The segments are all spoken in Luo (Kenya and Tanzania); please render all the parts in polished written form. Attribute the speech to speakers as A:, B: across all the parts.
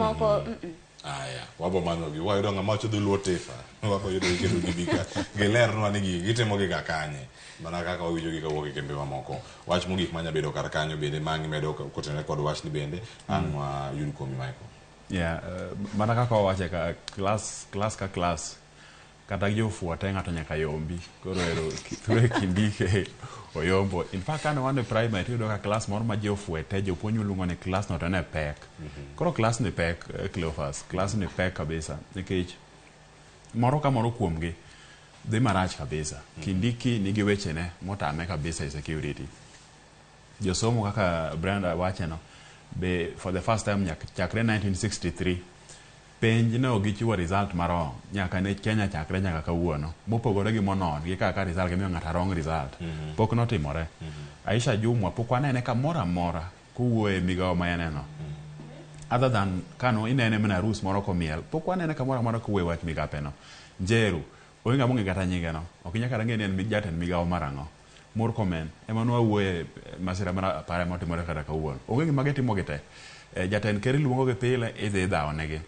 A: Moko
B: Aya, wabo manyogi. Wayudo ng'ama wacho dholuo tifa. Wabo yudo gi kendo gibi ka. Gilernwa ni gigi gitimo gi ga kanye. Mana kaka wawinjo gi kawuok e kembe mamoko. Wach mogik manya bedo kar kanyo bende ma ang' imedo kotenore kod wachni bende ang' wayud kuomi Michael.
C: Yeah, mana kaka wawache ka class, class ka class kata jofuwo te ng'ato nyaka yombi koro ero Kithure Kindiki oyombo. In fact kane wan e primary tiyudo ka class moro ma ji ofuwe te jopuonj luongo ni class no to ne pek. Koro class ni pek Cleophas, class ni pek kabisa nikech moro ka moro kuomgi dhi marach kabisa. Kindiki nigi wechene motame kabisa e security. Josomo kaka Brenda wacheno be for the first time nyaka chakre 1963 penj ne ok gichiwo result ma wrong nyaka ne Kenya chakre nyaka kawuono mopogore gi monon gi kaka result gimiyo ng'ato wrong result pok notimore. Aisha Jumwa pok wanene kamoro amora kowuoyo e migawo ma en no other than kano inene mana arus moro komiel pok wanene kamoro amora kowuoyo e wach migape no. Njeru onge ng'ama ong'e kata nyinge no ok inyal kata ng'e ni en jatend migawo mar ang'o. Murkomen ema nwawuoye masira mar apara motimore kata kawuono. Onge gima gitimo gi te. Jatend ker iluongo gi pile idhi idhawo negi.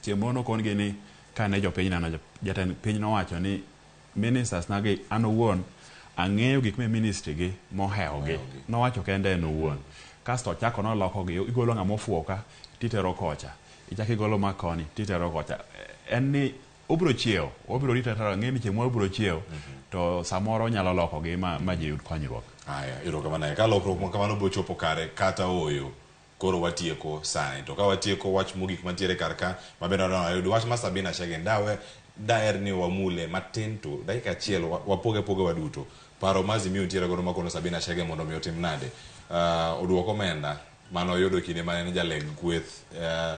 C: Chieng' moro nokon gi ni kane jopiny neno jatend piny nowacho ni ministers na gi an owuon ang'eyo gik me ministry gi mohewo gi. Nowacho kende en owuon. Kasto ochako noloko gi igolo ng'ama ofuwo ka titero kocha. Ichako igolo ma koni titero kocha. En ni obiro chiewo, obiro rito arita ang'e ni chieng' moro obiro chiewo to samoro onyalo lokogi ma ji yud konyruok.
B: Aya, erokamano ahinya. Ka lokruok ma kamano biro chopo kare kata ooyo, koro watieko sani. To ka watieko wach mogik mantiere kar ka, ma bende wadwa wayud wach ma Sabina Chege ndawe daher ni wamule matin to dakika achiel wapoge apoga waduto. Paro ma Azimio nitiere godo makono Sabina Chege mondo mi otim nade? Oduok omenda mane oyudo kinde mane en jaleg kweth.